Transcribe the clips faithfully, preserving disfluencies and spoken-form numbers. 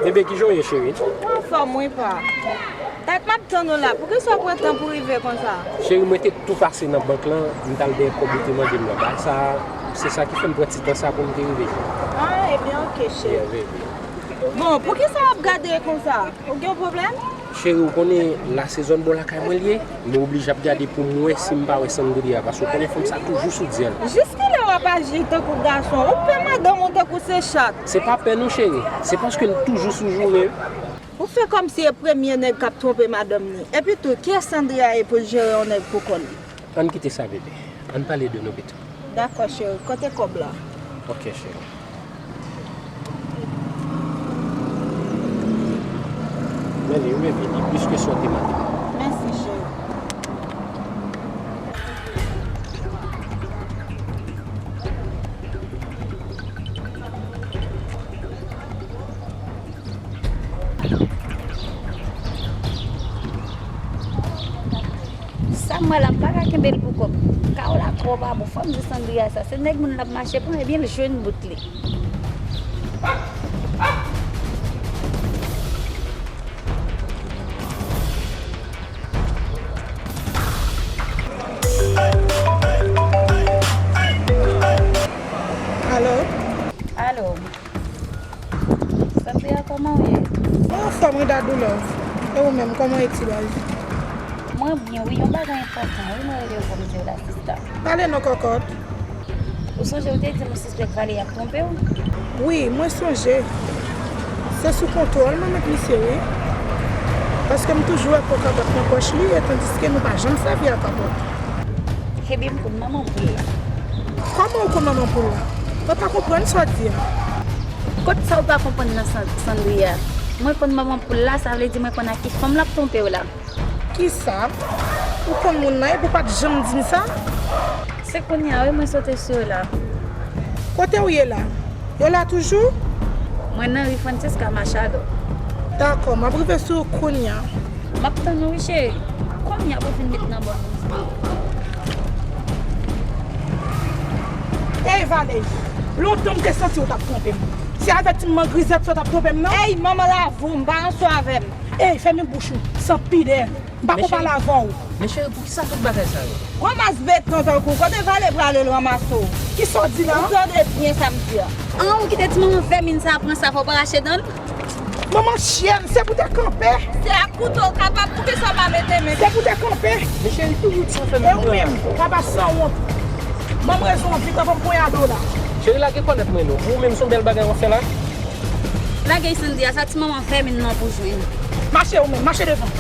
Bebe, kijan w ye, cheri? Mwen anfòm, wi, pa. Dat m ap tann ou la. Poukisa w pran tan pou rive konsa? Cheri, mwen te tou pase nan bank lan, m t al dèyè kòb ou te mande m lan. Bagay sa a, se sa ki fè m pran ti tan sa pou m te rive jwenn ou. Ah, ebyen, oke, cheri. Yeah, baby. Bon, poukisa w ap gade konsa? Ou gen yon pwoblèm? Cheri, ou konnen la se zòn bò lakay mwen l ye. Mwen oblije ap gade pou m wè si m pa wè Sandria, paske ou konnen fanm sa toujou sou dyèl. Jis kilè w ap aji tankou gason? Ou pè madanm ou tankou se chat. Se pa pè non, cheri. Se paske l toujou sou jounen. Ou fè kòmsi e premye nèg k ap twonpe madanm li. Epi tou, kiyès Sandria ye pou l jere yon nèg pou kò li? Ann kite sa, bebe. Ann pale de nou pito. Dakò, cheri. Kote kòb la? Ok, cheri. Men li, wi, bebe, li plis ke sa w te mande. Mèsi, cheri. Sa m wè la, m pa ka kenbe l pou kò m. Kawo la twò pa bon. Fò m di Sandria sa. Se nèg moun l ap mache pran, ebyen l jwenn bout li. Alo? Alo. Sandria, kòman w ye? Mwen anfòm wi, Dadou Love. E ou menm, kòman w ye, ti baz? Mwen byen wi, yon bagay enpòtan wi, mwen rele w pou m di w la, sista. Pale non, kòkòt. Ou sonje ou te di m ou sispèk Vale ap twonpe w? Wi, mwen sonje. Se sou kontwòl mwen met misye wi. Paske m toujou wè pòkabòt nan pòch li, e tandiske nou pa janm sèvi ak kabòt. Ebyen m konn manman poul la. Kòman ou konn manman poul la? Mwen pa konprann sa w di a. Kot sa w pa konprann nan San-, Sandria? Mwen konn manman poul la, sa vle di mwen konn ak ki fanm l ap twonpe w la. Kisa? Ou konn moun nan epi w pa t janm di m sa? Se kounye a wi mwen sote sou yo la. Kote w ye la? Yo la toujou? Mwen nan ri Francesca Machado. Dakò, m ap rive sou ou kounye a. M ap tann ou wi cheri. Kounye a pou w fin met nan bòn. Ey, Vale, lontan m te santi w t ap twonpe m. Se avèk ti manman grizèt sa w t ap twonpe m, non? Ey, manman lavou, m pa ranse w avè m. Ey, fèmen bouch ou, san pidè. M pa ko pale avè w. Men cheri, poukisa tout bagay sa yo? Gwo mas beton tankou w, kote Vale prale l ranmase w? Kisa w di la? Ou tande byen sa m di a. An, ou kite ti manman vèmin sa a pran sa, fò w pa rache dan l? Manman chyèn, se pou te kanpe. Se ak kouto w kapab, poukisa w pa mete men? Se pou te kanpe. Men cheri, toujou di sa fè m. E ou menm, kaba sanwont. Ban m rezon an, vit anvan m ponyade w la. Cheri, lage kòlèt mwen non. Ou menm se yon bèl bagay w ap fè la. Lage Sandria, sa ti manman vèmin nan pou jwenn. Mache ou menm, mache devan.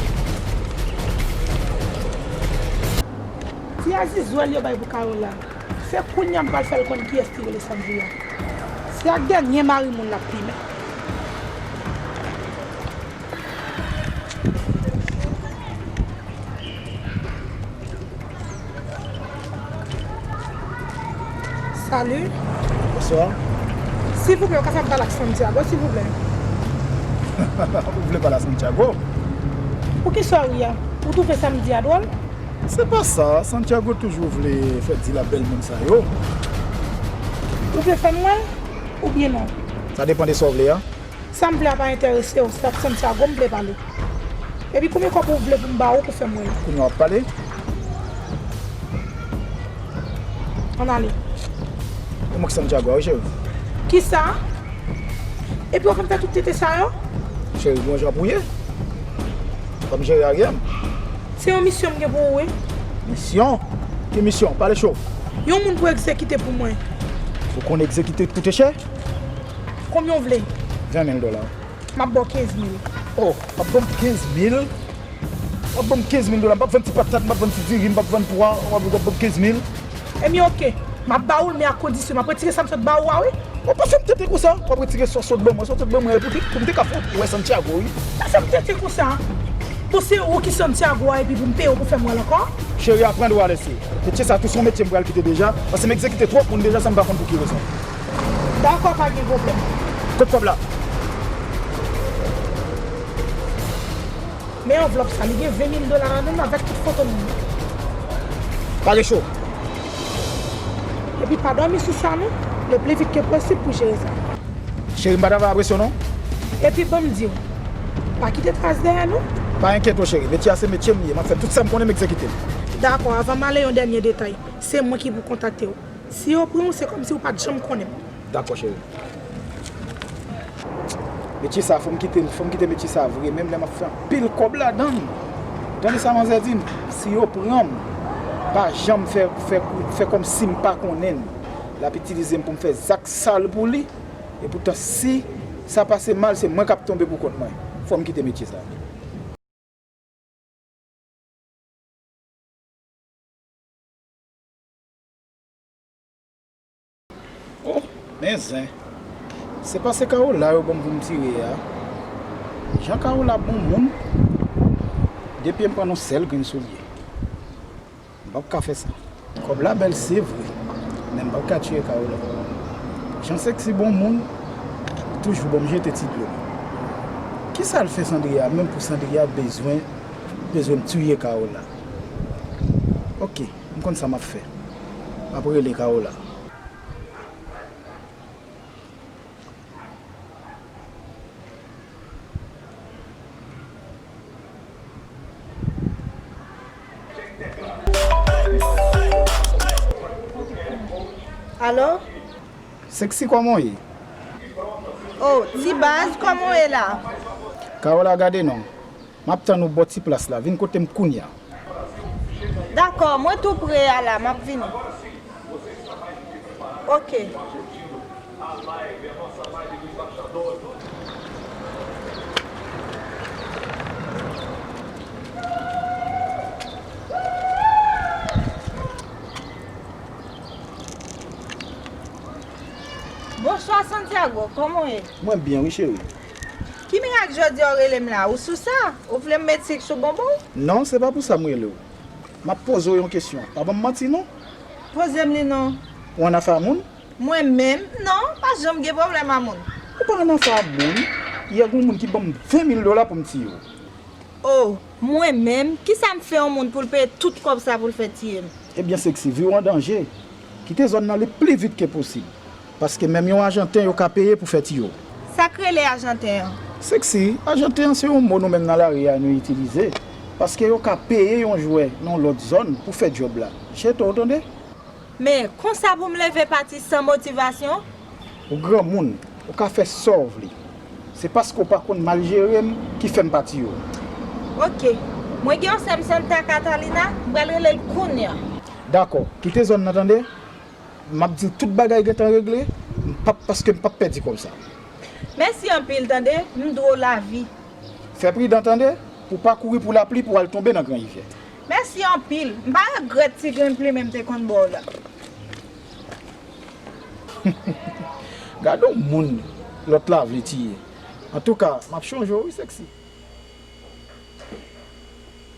Ti a zizwèl yo bay pou Kayola. Se kounye a m pral fè l konn kiyès ki rele Sandria. Se ak dènye mari moun l ap plimen. Salut. Bonsoir. Silvouplè, ou kapab pale ak Santiago, silvouplè? Ou vle pale a Santiago? Poukisa w ri a? Ou twouve sa m di a dwòl? Se pa sa, Santiago toujou vle fè di la bèl moun sa yo. Ou vle fè m wè l, oubyen non? Sa depann de sa w vle a. Sa m vle a pa enterese w, se ak Santiago m vle pale. Epi konbyen kòb ou vle pou m ba ou pou fè m wè l? Kounye a w ap pale. Ann ale. Ou mank Santiago a wi, cheri. Kisa? Epi w ap fè m fè tout tenten sa yo? Cheri, gon jan pou w ye. Kòm jere aryè m. Se yon misyon m gen pou ou wi. Misyon? Ki misyon? Pale cho. Yon moun pou egzekite pou mwen. Ou konn egzekite koute chè? Konbyen w vle? Ven mil dola. M ap ba w kenz mil. Oh, w ap ban m kenz mil? W ap ban m kenz mil dola. M p ap vann ti patat, m p ap vann ti diri, m p ap vann pwa, w ap, w ap ban m kenz mil. Ebyen, oke. M ap ba ou l, men ak kondisyon. M ap retire sa m sot ba ou a, wi. Ou panse m tenten konsa? W ap retire sa w sot ban mwen, sa w sot ban mwen, pou te, pou m te ka fè w wè Santiago, wi. Sa fè m tenten konsa? Bon, se ou ki Santiago a, epi pou m peye w pou fè m wè l ankò? Cheri, aprann ou a lèse. Metye sa tou se yon metye m pral kite deja, paske m egzekite twòp moun deja san m pa konn pou ki rezon. Dakò, pa gen pwoblèm. Kot kòb la? Men anvlòp sa, li gen ven mil dola ladan l avèk tout foto m yo. Pa gen cho. Epi pa dòmi sou sa non, le pli vit ke posib pou jere sa. Cheri, m pa travay a presyon non. Epi ban m di w, pa kite tras dèyè nou. Pa enkyete w cheri, metye a se metye m li ye, m ap fè tout sa m konnen m egzekite l. Dakò, avan m ale yon dènye detay, se mwen ki pou kontakte w. Si yo pran w, se kòmsi w pa t janm konnen m. Dakò cheri. Metye sa, fò m kite l, fò m kite metye sa vre, menm lè m ap fè anpil kòb ladan l. Tande sa manzè di m, si yo pran m, pa janm fè, fè, fè kòmsi m pa konnen l. L ap itilize m pou m fè zak sal pou li. Epoutan, si sa pase mal, se mwen k ap tonbe pou kont mwen. Fò m kite metye sa. Oh, men zen. Se pa se Kawola yo ban m pou m tire a. Jan Kawola bon moun. De pye m pran yon sèl grenn soulye. M p ap ka fè sa. Kòb la bèl se vre, men m p ap ka tiye Kawola. Jan Sexy bon moun, toujou ban m jete ti dlo. Kisa l fè Sandria menm pou Sandria bezwen, bezwen m tiye Kawola? Oke, m konn sa m ap fè. M ap rele Kawola. Alo? Sexy, kòman w ye? Oh, ti baz, kòman w ye la? Kawola, gade non. M ap tann ou bò ti plas la. Vin kote m kounya. Dakò, mwen tou pre a la, m ap vini. Oke. Bonswa Santiago, kòman w ye? Mwen byen wi cheri. Ki mirak jodi a w rele m la? Ou sou sa? Ou vle m met sik sou bonbon w? Non, se pa pou sa m rele w. M ap poze w yon kesyon. Pa ban m manti non. Poze m li non. Ou annafè a moun? Mwen menm? Non, pa janm gen pwoblèm a moun. Ou pa annafè a moun? Yè gen yon moun ki ban m ven mil dola pou m tiye w. Oh, mwen menm? Kisa m fè yon moun pou l peye tout kòb sa pou l fè tiye m? Ebyen Sexy, vi w an danje. Kite zòn nan le pli vit ke posib. Paske menm yon ajanten yo ka peye pou fè tiye w. Sa k rele ajanten an? Sexy, ajanten an se yon mo nou menm nan lari a nou itilize. Paske yo ka peye yon jwè nan yon lòt zòn pou fè djòb la. Jete w tande? Men, konsa pou m leve pati san motivasyon? Ou granmoun, ou ka fè sa w vle. Se paske w pa konn mal jere m ki fè m pa tiye w. Oke. Mwen gen yon sè m Santa Catalina, m pral rele l kounya. Dakò, kite zòn nan tande. M ap di w tout bagay gentan regle, m p ap, paske m p ap pèdi kòb sa. Mèsi anpil tande, m dwe w lavi. Fè pridan tande, pou w pa kouri pou lapli pou w al tonbe nan gran rivyè. Mèsi anpil. M pa regrèt ti grenn plimen m te konn ba w la. Gade yon moun lòt la vle tiye. Antouka, m ap chonje w wi Sexy.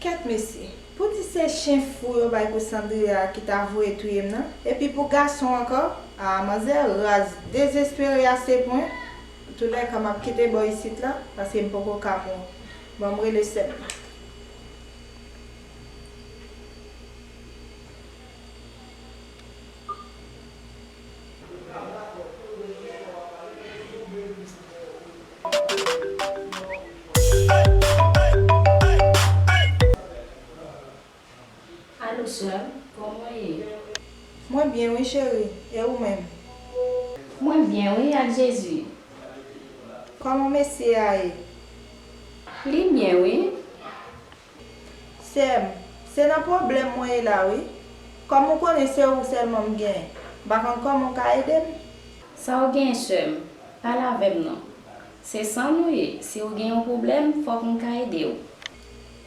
Kèt mesye, poudi se chen fou yo bay pou Sandria a ki ta voye touye m nan? Epi pou gason ankò? Ah, manzè raz, dezespere a se pwen. Toulèka, m ap kite bò isit la, paske m poko ka mouri. Ban m rele sè m nan. Alo, sè m, kòman w ye? Mwen byen wi, cheri. E ou menm? Mwen byen wi, ak Jezi. Kòman mesye a ye? Li byen wi. Sè m, se nan pwoblèm mwen ye la wi. Kòm ou konnen se ou sèlman m genyen, m pa konn kòman w ka ede m. Sa w genyen sè m, pale avè m non. Se san nou ye, si w gen yon pwoblèm, fòk m ka ede w.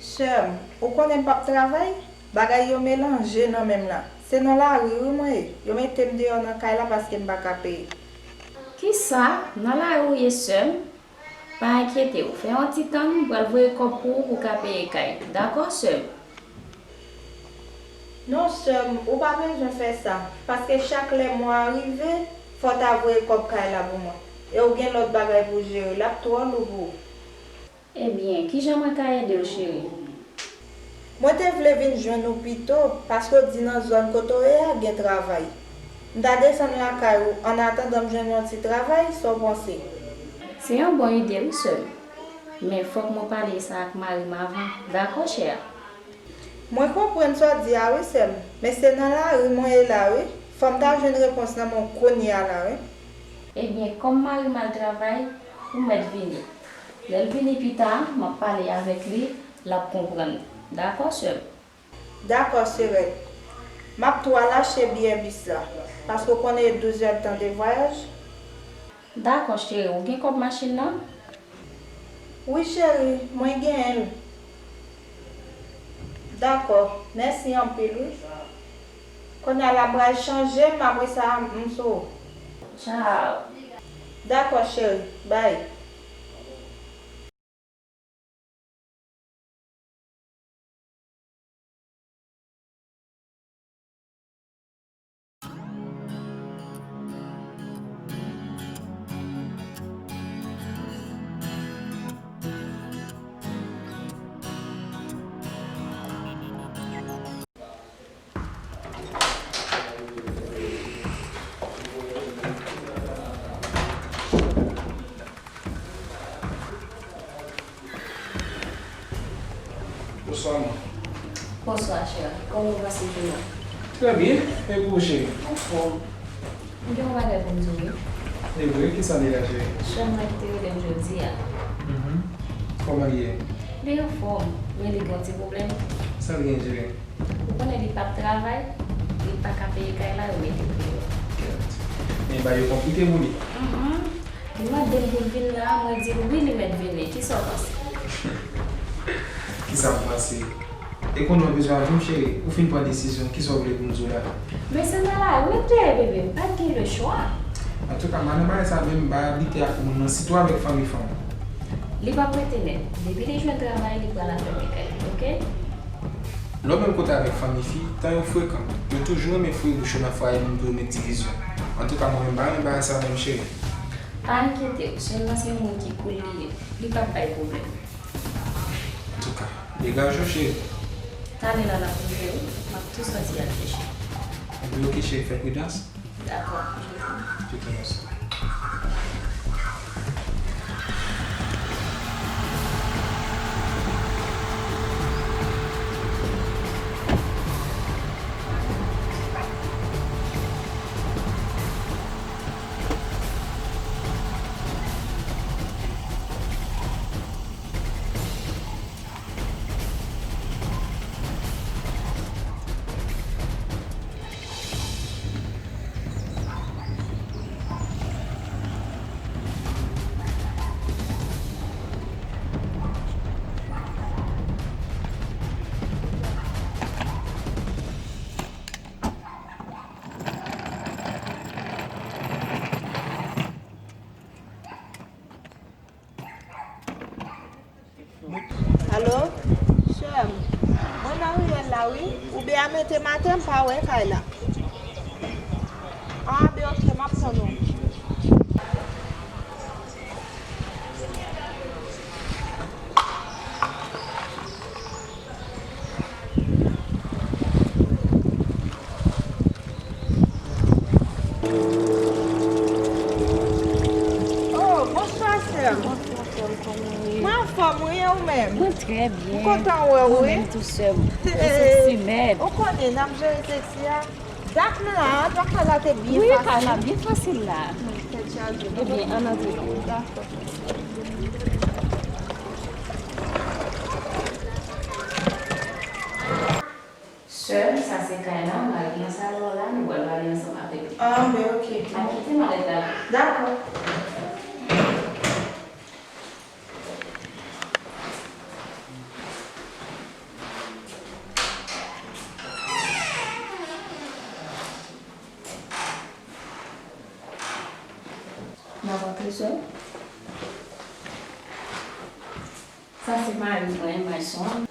Sè m, ou konnen m p ap travay? Bagay yo melanje nan men m la. Se nan lari wi mwen ye. Yo mete m deyò nan kay la paske m pa ka peye. Kisa? Nan lari w ye sè m? Pa enkyete w, fè yon ti tann, m pral voye kòb pou ou pou w ka peye kay. Dakò, sè m? Non, sè m, ou pa bezwen fè sa, paske chak lè mwa a rive, fò w ta voye kòb kay la pou mwen. E w gen lòt bagay pou w jere, l ap twò lou pou ou. Ebyen, kijan mwen ka ede w, cheri? Mwen te vle vin jwenn ou pito, paske w di nan zòn kote w ye a gen travay. M ta desann lakay ou, annatandan m jwenn yon ti travay, sa w panse? Se yon bon ide wi, sè m. Men fòk mwen pale sa ak mari m avan. Dakò, chè a? Mwen konprann sa w di a wi, sè m. Men se nan lari mwen ye la wi. Fò m ta jwenn repons nan men w kounye a la wi. Ebyen, kòm mari m al travay, ou mèt vini. Lè l vini pita, m ap pale avèk li, l ap konprann. Dakò, sè m? Dakò, sè Rèd. M ap tou al achte biyè bis la, paske w konnen e douz èdtan de vwayaj. Dakò, cheri, ou gen kòb machin nan? Wi, cheri, mwen genyen l. Dakò, mèsi anpil, wi. Kounye a la m pral chanje m, apre sa, m sou ou. Tchao. Dakò, cheri, bay. Bonswa, man. Bonswa, chè. Kòman w pase jounen an? Trè byen. E pou ou, cheri? Anfòm. M gen yon bagay pou m di w, wi. E vre? Kisa l ye la, cheri? Chè m nan ki te rele m jodi a. Mhm. Kòman l ye? Li anfòm, men li gen yon ti pwoblèm. Sa l gen, cheri? Ou konnen li p ap travay, li pa ka peye kay la, yo mete l deyò. Kèt. Men bagay yo konplike pou li. Mhm. Li mande m pou l vin la, mwen di l wi, li mèt vini. Kisa w panse? Kisa m panse? E kounye a w bezwen avè m, cheri? Ou fin pran desizyon, kisa w vle pou m di w la? Men se nan lari m te ye, bebe, m pa t gen lechwa. Antouka, m pa nan bagay sa menm, m pa abite ak moun nan, sitou avèk fanmi fanm. Li p ap rete nèt. Depi li jwenn travay, li pral al fè pekay, oke? Lè w menm kote avèk fanmi fi, tan yo frekan, yo toujou renmen foure bouch yo nan fwaye moun pou yo met divizyon. Antouka, mwen menm, m pa renmen bagay sa menm, cheri. Pa enkyete w, sè m nan se yon moun ki cool li ye. Li p ap bay pwoblèm. Antouka, degaje w, cheri. Talè la n ap rive wi, m ap tou sòti al chèche. Ebyen, oke, cheri, fè pridans. Dakò. Je te remercie. Alo, sè m, mwen nan riyèl la wi, oubyen a mete maten m pa wè kay la. A, ben oke, m ap tann ou. Oh, bonswa, sè m. Bonswa, sè m, kòman w ye? Mwen anfòm, wi, e ou menm? Mwen trè byen. M kontan wè w, wi. Ou menm tou, sè m. Ou seksi mèd. Ou konnen, n ap jere seksi a. Dat m la, dat kay la te byen fasil. Wi, kay la byen fasil la. Tèt chaje. Ebyen, ann antre. Dakò. Sè m, sa se kay la, mari m nan salon an la, nou pral pale ansanm avè l. Ah, ben, oke. Al kite malèt la. Dakò. N ap antre, sè m. Sa se mari mwen, Mayson.